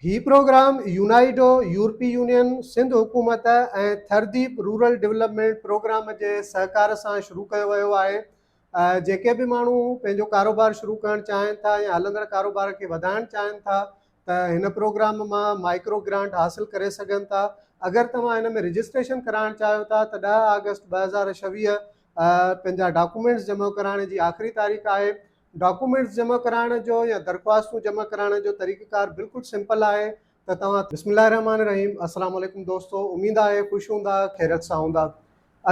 هي programme يونائيڊو، يورپي union, Sindh حڪومت ۽ Thardeep rural development programme جي سهڪار سان شروع ڪيو ويو آهي. جيڪي به ماڻهو پنهنجو ڪاروبار شروع ڪرڻ چاهين ٿا يا هلندڙ ڪاروبار کي وڌائڻ چاهين ٿا ته هن پروگرام مان مائيڪرو گرانٽ حاصل ڪري سگهن ٿا. اگر توهان هن ۾ رجسٽريشن ڪرائڻ چاهيو ٿا ته 10 آگسٽ 2026 پنهنجا ڊاڪومينٽس جمع ڪرائڻ جي آخري تاريخ آهي. ڊاڪومينٽس جمع ڪرائڻ جو يا درخواستون جمع ڪرائڻ جو طريقيڪار بلڪل سمپل آهي ته توهان. بسم الله الرحمٰن الرحيم السلام عليڪم دوستو اميد آهي خوش هوندا خيريت سان هوندا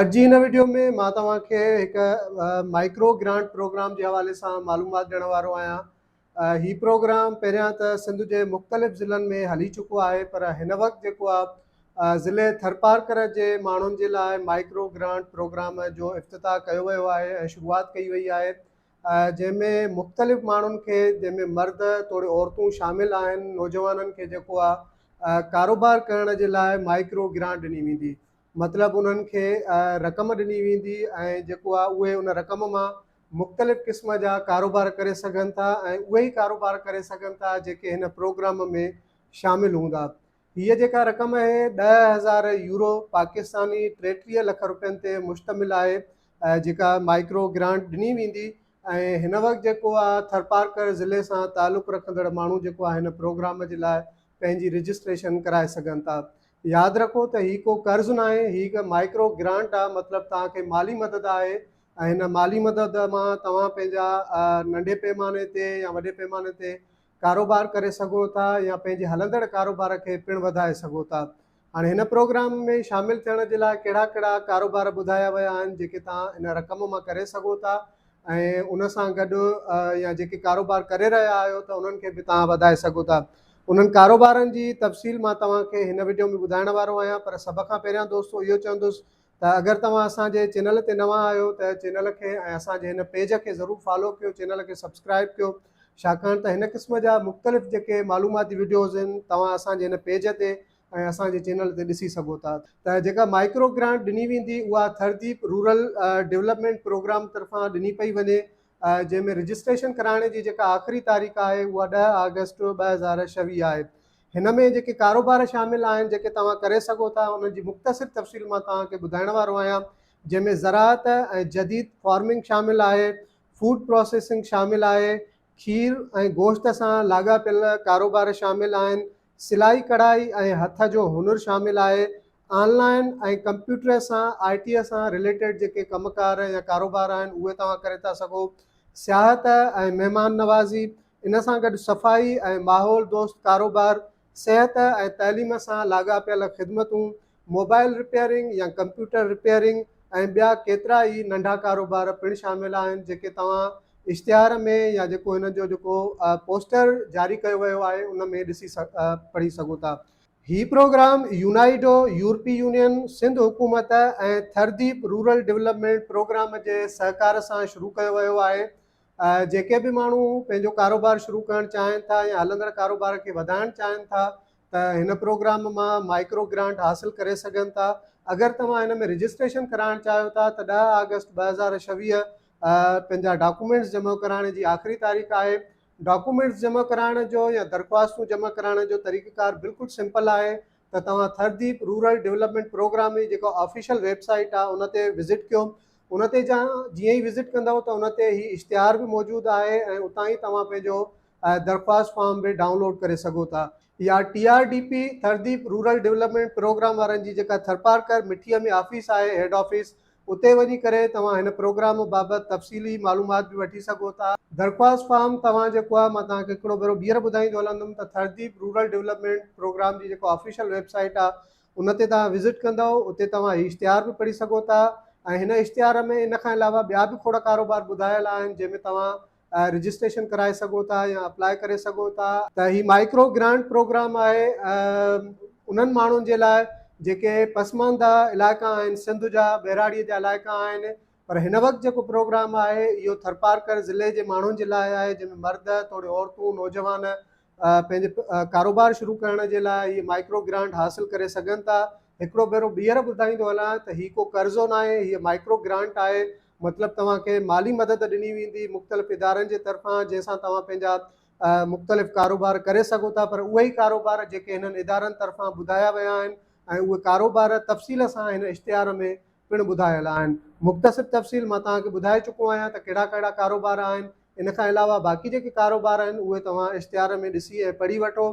اڄ جي هن وڊيو ۾ مان توهان کي هڪ مائڪرو گرانٽ پروگرام جي حوالي سان معلومات ڏيڻ وارو آهيان هي پروگرام پهريان ته سنڌ جي مختلف ضلعن ۾ هلي چڪو آهي پر هن وقت جيڪو آهي ضلعي ٿرپارڪر جي ماڻهن جي لاء مائڪرو گرانٽ پروگرام جو افتتاح ڪيو ويو آهي ۽ شروعات ڪئي وئي آهي جنهن ۾ مختلف ماڻهن کي جنهن ۾ مرد توڙي عورتون شامل آهن نوجوانن کي جيڪو آهي ڪاروبار ڪرڻ جي لاء مائڪرو گرانٽ ڏني ويندي مطلب انهن کي رقم ڏني ويندي ۽ جيڪو آهي اهي ان رقم مان مختلف قسم جا ڪاروبار ڪري سگهن ٿا ۽ اهي ئي ڪاروبار ڪري سگهن ٿا جيڪي هن پروگرام ۾ شامل هوندا. هيء جيڪا رقم اهي 10,000 يورو پاڪستاني 33 لک روپين تي مشتمل آهي جيڪا مائڪرو گرانٽ ڏني ويندي ۽ هن وقت جيڪو آهي ٿرپارڪر ضلعي سان تعلق رکندڙ ماڻهو جيڪو آهي هن پروگرام جي لاء پنهنجي رجسٽريشن ڪرائي سگهن ٿا. ياد رکو ته هي ڪو قرض ناهي هي هڪ مائڪرو گرانٽ آهي مطلب توهان کي مالي مدد آهي ۽ هن مالي مدد مان توهان پنهنجا ننڍي پيماني تي يا وڏي پيماني تي ڪاروبار ڪري سگهو ٿا يا پنهنجي هلندڙ ڪاروبار کي پڻ وڌائي سگهو ٿا. هاڻي هن پروگرام ۾ شامل ٿيڻ جي لاء ڪهڙا ڪهڙا ڪاروبار ٻڌايا ويا آهن جيڪي توهان ان رقم مان ڪري سگهو ٿا ۽ ان سان گڏ يا جيڪي ڪاروبار ڪري رهيا آهيو ته انهن کي به توهان وڌائي سگهو ٿا. انهن ڪاروبارن جي تفصيل مان توهان کي هن وڊيو ۾ ٻڌائڻ وارو آهيان پر سڀ کان پهريان دوستو اهو چوندس ته اگر توهان اسان جي چينل تي نوان آهيو ته چينل کي ۽ اسان جي هن پيج کي ضرور فالو ڪيو چينل کي سبسڪرائب ڪيو ڇاڪاڻ ته هن قسم جا مختلف جيڪي معلوماتي وڊيوز آهن توهان اسان جي هن پيج تي ۽ اسان جي چينل تي ڏسي سگهو ٿا ته جيڪا مائڪرو گرانٽ ڏني ويندي اها ٿرديپ رورل ڊولپمينٽ پروگرام طرفان ڏني پئي وڃي جنهن ۾ رجسٽريشن ڪرائڻ جي جيڪا آخري تاريخ آهي اها 10 آگسٽ 2026 آهي. هن ۾ جيڪي ڪاروبار شامل آهن جيڪي توهان ڪري سگهو ٿا انهن جي مختصر تفصيل مان توهان کي ٻڌائڻ وارو آهيان جنهن ۾ زراعت ۽ جديد فارمنگ شامل آهي، فوڊ پراسيسنگ شامل آهي، کير ۽ گوشت سان لاڳاپيل ڪاروبار شامل آهن، سلائي ڪڙهائي ۽ هٿ جو هنر شامل آهي، آن لائين ۽ ڪمپيوٽر سان آء ٽي سان رليٽيڊ جيڪي ڪم ڪار يا ڪاروبار آهن اهي توهان ڪري ٿا سگهو، سياحت ۽ مهمان نوازي، ان سان گڏ صفائي ۽ ماحول دوست ڪاروبار، صحت ۽ تعليم سان لاڳاپيل خدمتون، موبائل رپيئرنگ يا ڪمپيوٽر رپيئرنگ ۽ ٻيا ڪيترا ئي ننڍا ڪاروبار پڻ شامل آهن جيڪي توهان اشتهار ۾ يا جيڪو هنن جو جيڪو پوسٽر جاري ڪيو ويو آهي ان ۾ ڏسي پڙهي سگهو ٿا. هي پروگرام يونائيڊو، يورپي يونين، سنڌ حڪومت ۽ ٿرديپ رورل ڊولپمينٽ پروگرام جي سهڪار سان شروع ڪيو ويو آهي. جيڪي به ماڻهو پنهنجو ڪاروبار شروع ڪرڻ چاهين ٿا يا هلندڙ ڪاروبار کي وڌائڻ چاهين ٿا ته هن پروگرام مان مائڪرو گرانٽ حاصل ڪري سگهن ٿا اگر توهان هن ۾ رجسٽريشن ڪرائڻ چاهيو ٿا ته 10 آگسٽ 2026 پنهنجا ڊاڪومينٽس جمع ڪرائڻ جي آخري تاريخ آهي ڊاڪومينٽس جمع ڪرائڻ جو يا درخواستون جمع ڪرائڻ جو طريقيڪار بلڪل سمپل آهي ته توهان ٿرديپ رورل ڊولپمينٽ پروگرام جي جيڪا آفيشل ويب سائيٽ آهي ان تي وزٽ ڪيو ان تي جا جيئن ئي وزٽ ڪندو ته ان تي هي اشتهار به موجود آهي ۽ اتان ئي توهان پنهنجو درخواست فارم به ڊائونلوڊ ڪري سگهو ٿا يا T R D P Thardip rural development programme وارن جي جيڪا ٿرپارڪر مٺيء ۾ آفيس آهي هيڊ آفيس اتي وڃي ڪري توهان هن پروگرام بابت تفصيلي معلومات به وٺي سگهو ٿا. درخواست فارم توهان جيڪو آهي مان توهان کي هڪڙو ڀيرو ٻيهر ٻڌائيندو هلندم ته ٿرديپ رورل ڊولپمينٽ پروگرام جي جيڪا آفيشل ويب سائيٽ آهي ان تي توهان وزٽ ڪندؤ اتي توهان هي اشتهار به پڙهي سگهو ٿا ۽ هن اشتهار ۾ ان کان علاوه ٻيا به کوڙ ڪاروبار ٻڌايل آهن جنهن ۾ توهان رجسٽريشن ڪرائي سگهو ٿا يا اپلاء ڪري سگهو ٿا. ته هي مائڪرو گرانٽ پروگرام آهي انهن ماڻهن جي لاء جيڪي پسمانده علائقا آهن سنڌ جا ٻهراڙي جا علائقا آهن پر هن وقت جيڪو پروگرام آهي اهو ٿرپارڪر ضلعي جي ماڻهن جي لاء آهي جنهن ۾ مرد توڙي عورتون نوجوان پنهنجي ڪاروبار شروع ڪرڻ جي لاء هي مائڪرو گرانٽ حاصل ڪري سگهن ٿا. هڪڙو ڀيرو ٻيهر ٻڌائيندو هلان ته هي ڪو قرضو ناهي، هيء مائڪرو گرانٽ آهي، مطلب توهان کي مالي مدد ڏني ويندي مختلف ادارن جي طرفان جنهن سان توهان پنهنجا مختلف ڪاروبار ڪري سگهو ٿا پر اهي ئي ڪاروبار جيڪي هنن ادارن طرفان ٻڌايا ويا آهن ۽ اهي ڪاروبار تفصيل سان هن اشتهار ۾ پڻ ٻڌايل آهن. مختصر تفصيل مان توهان کي ٻڌائي چڪو آهيان ته ڪهڙا ڪهڙا ڪاروبار آهن. ان کان علاوه باقي جيڪي ڪاروبار آهن اهي توهان اشتهار ۾ ڏسي ۽ پڙهي وٺو.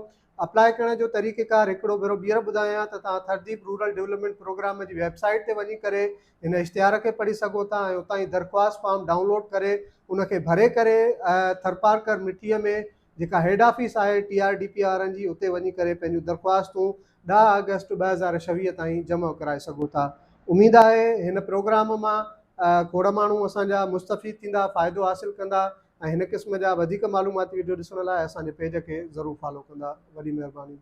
اپلاء ڪرڻ جو طريقيڪار هڪڙو ڀيرو ٻيهر ٻڌايان ته توهان ٿرديپ رورل ڊولپمينٽ پروگرام جي ويب سائيٽ تي وڃي ڪري هن اشتهار کي پڙهي سگهو ٿا ۽ اتان ئي درخواست فارم ڊائونلوڊ ڪري ان کي ڀري ڪري ٿرپارڪر مٺيء ۾ جيڪا هيڊ آفيس آهي ٽي آر ڊي پي وارن جي اتي وڃي ڪري پنهنجون درخواستون ڏهه آگسٽ 2026 تائين جمع ڪرائي سگهو ٿا. اميد آهي هن پروگرام مان کوڙ ماڻهو اسان جا مستفيد ٿيندا فائدو حاصل ڪندا ۽ هن قسم جا وڌيڪ معلوماتي وڊيو ڏسڻ لاء اسان جي پيج کي ضرور فالو ڪندا. وڏي مهرباني.